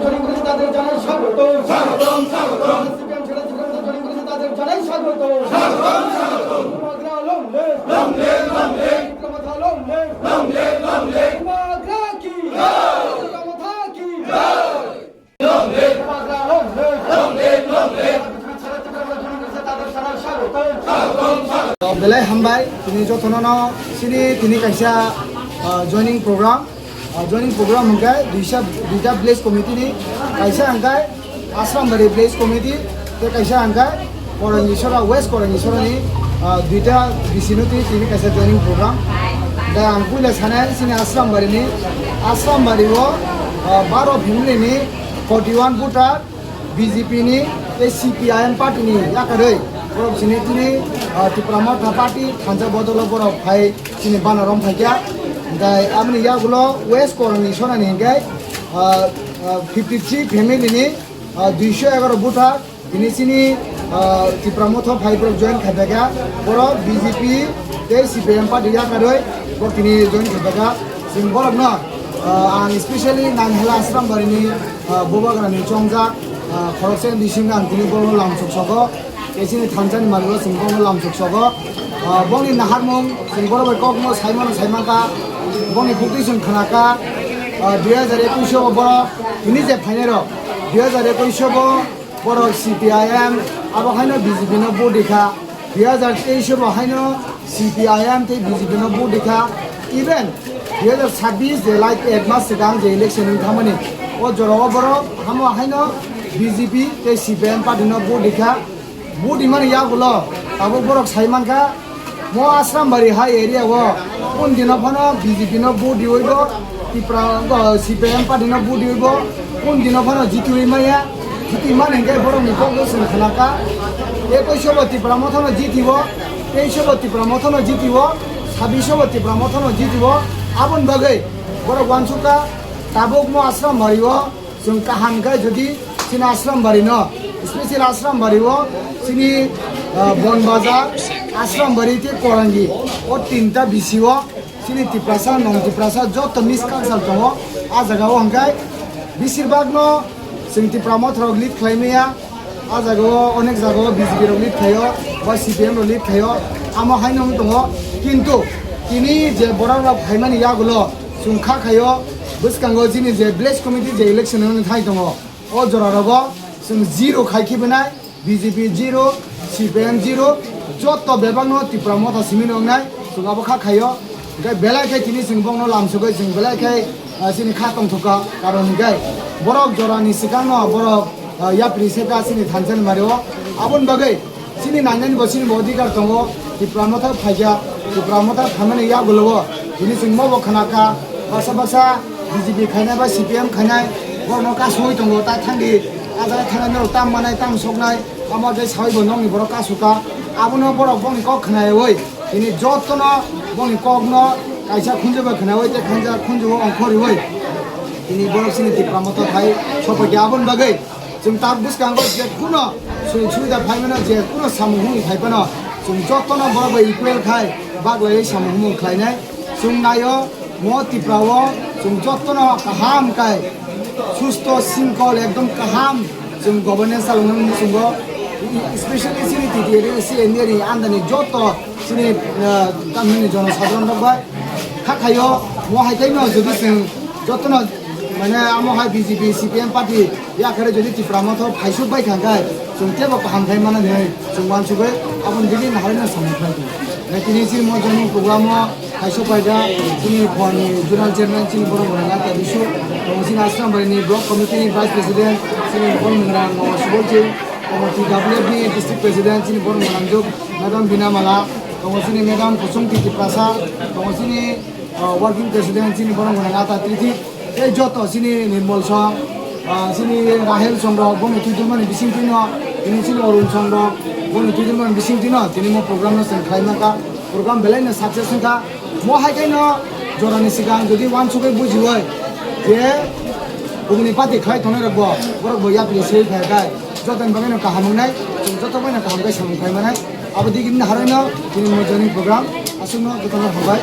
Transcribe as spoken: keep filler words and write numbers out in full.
জয়েন করেছে, তাদের জানাই স্বাগত। স্বাগতম, স্বাগতম। সিপিএম ছেড়ে সিপিএম জয়েন করেছে, তাদের জানাই স্বাগত। স্বাগতম, স্বাগতম। বুবাগ্রা long live। Long live, long live। বিক্রমাথা long live। Long live, long live। বুবাগ্রা কি? জয়। বিক্রমাথা কি? জয়। Long live। বুবাগ্রা long live। Long live, long live। তাদের জানাই স্বাগত। স্বাগতম, স্বাগতম। Belai hambai, tini jotono no chini tini kaisa, ah, joining program. Ah, joining program hwnkhe duisa, duita village committee ni, kaisa hwnkhe Asrambari village committee, tei kaisa hwnkhe Korangisora, West Korangisora ni, ah, duita B C no twi tini kaisa joining program. Da ang puila sanai chini Asrambari ni, Asrambari o, ah, baro family ni forty one voter, B J P ni tei C P I M party ni yakarwi borok chini tini, ah, Tipra Motha party thansa bodolo borok phai chini bana rom phaikha. Hingkhai aboni yagulo West Korang ni sonani hingkhai, ah, ah, fifty three family ni, ah, duiso egaroh voter tini chini, ah, Tipra Motha phai borok join khaiphaikha. Borok B J P tei C P I M party yakarwi borok tini join khaiphaikha. Chwng borokno, ah, ang specially Nainhala Asrambari ni, ah, Bubagra ni chongjak, ah, khoroksa ni bisingo ang tini borokno lamsok sogo. Tei chini thansa ni manwi o chwng bono lamsok sogo. Ah, bongni naharmung chwng borok bai kokno saimano saimankha. Bongni bukti chwng khnakha. Ah, dui hajar ekwis o borok tini je phainai rok, dui hajar ekwis o bo borok C P I M, abo haino B J P no vote rikha. Dui hajar teis o bo haino C P I M tei B J P no vote rikha. Even dui hajar chabbish je last ek mas swkang je election wng thangmani, o jorao borok hamo haino B J P tei C P I M party no vote rikha. Vote rimani yagulo tabuk borok sai mankha, mo Asrambari hai area o kun dino phano B J P no vote riwi bo, Tipra, o, C P I M party no vote riwi bo, kun dino phano jitiwi maya, jiti mani hingke borok ni kok no chwng khnakha, ekwis o bo Tipra Motha no jiti o, teis o bo Tipra Motha no jiti o, chabbish o bo Tipra Motha no jiti o, aboni bagwi borok uansukha tabuk mo Asrambari o. Chwng kaham khe jodi chini Asrambari no, special Asrambari o chini, ah, Bonbazar, Asrambari tei Korangi, o tinta B C o chini Tiprasa, non Tiprasa joto mix culture tongo. A jaga o hwnkhe besir bak no chwng Tipra Motha rok lead khlai maya. A jaga o onek jaga o B J P rok lead khlaio, ba C P M rok lead khlaio, amo haino wng tongo. Kintu tini je borok rok phaimani yagulo chwng kha khaio, bwskango chini je village committee je election wngwi thai tongo, o jora rogo chwng zero khai khibi nai, B J P zero, C P M zero, joto bebak no Tipra Motha simi no wngnai, chwng abo kha khaio. Hingke belai khe tini chwng bongno lamsogwi chwng belai khe, ah, chini kha tongthokha, karon hingke borok jorani swkangno borok, ah, yapri se ta chini thansa ni mari o. Aboni bagwi chini nainani bo chini bo odhikar tongo, Tipra Motha phaikha, Tipra Motha phaimani yagulo o tini chwng mobo khna kha, baksa baksa B J P khainai ba C P M khainai borokno kasugwi tongo, ta thangdi a jaga thangnai norok tam manai tam soknai, amo tei sawi bo nokni borok kasukha, abono borok bongni kok khnayawi. Tini jotono boni kokno kaisa khunju bai khwnaui tei khaisa khunju o ongkhoriui tini borok chini Tipra Motha phai sophaikha. Aboni bagwi chwng tak bwskango je kuno sujog subida phai mano, je kuno samung humung phai phano chwng jotono borok bai equal khai baglaiwi samung humung khlainai. Chwng naio mo Tipra o chwng jotono kaham kai susto singkol ekdom kaham chwng governance chaloknani muchungo, specially chini T T A D C N D A ni andani joto chini, ah, tamni jonosadharon rok bai kha khaio. Mo hai khe no jodi chwng jotono mane amo hai B J P C P M party yakhare jodi Tipra Motha phaisuk bai thang khai chwng tebo kaham khai mano hinwi chwng uansugwi aboni bini naharino samung khlai tongo. Tini chini mo joining program o kaisa paida chini phorni zonal chairman chini borok gwnang Ata Bisu, tongo chini Asrambari ni block committee ni vice president chini borok gwnang Subol Singh, tongo T W F ni district president chini borok gwnang Madam Bina Mala, tongo chini Madam Kusum Titi Prasad, tongo chini, ah, working president chini borok gwnang Ata Triti, tei joto chini Nirmol Song, ah, chini Rahel Song rok, bongni twijlmani bising twino, tini chini Arun Song rok, bongni twijlmani bising twino, tini mo program no chwng khlai mankha, program belai no success wngkha. Mo hai khe no jorani swkang jodi uansugwi bujiui je bumuni party khlai tongnai rok bo, borok bo yapri se phai khai, joto ni bagwi no kaham wngnai, chwng joto bai no kaham khe samung khai manai. Abo digi ni haroi no tini mo joining program aswk no joto no hambai.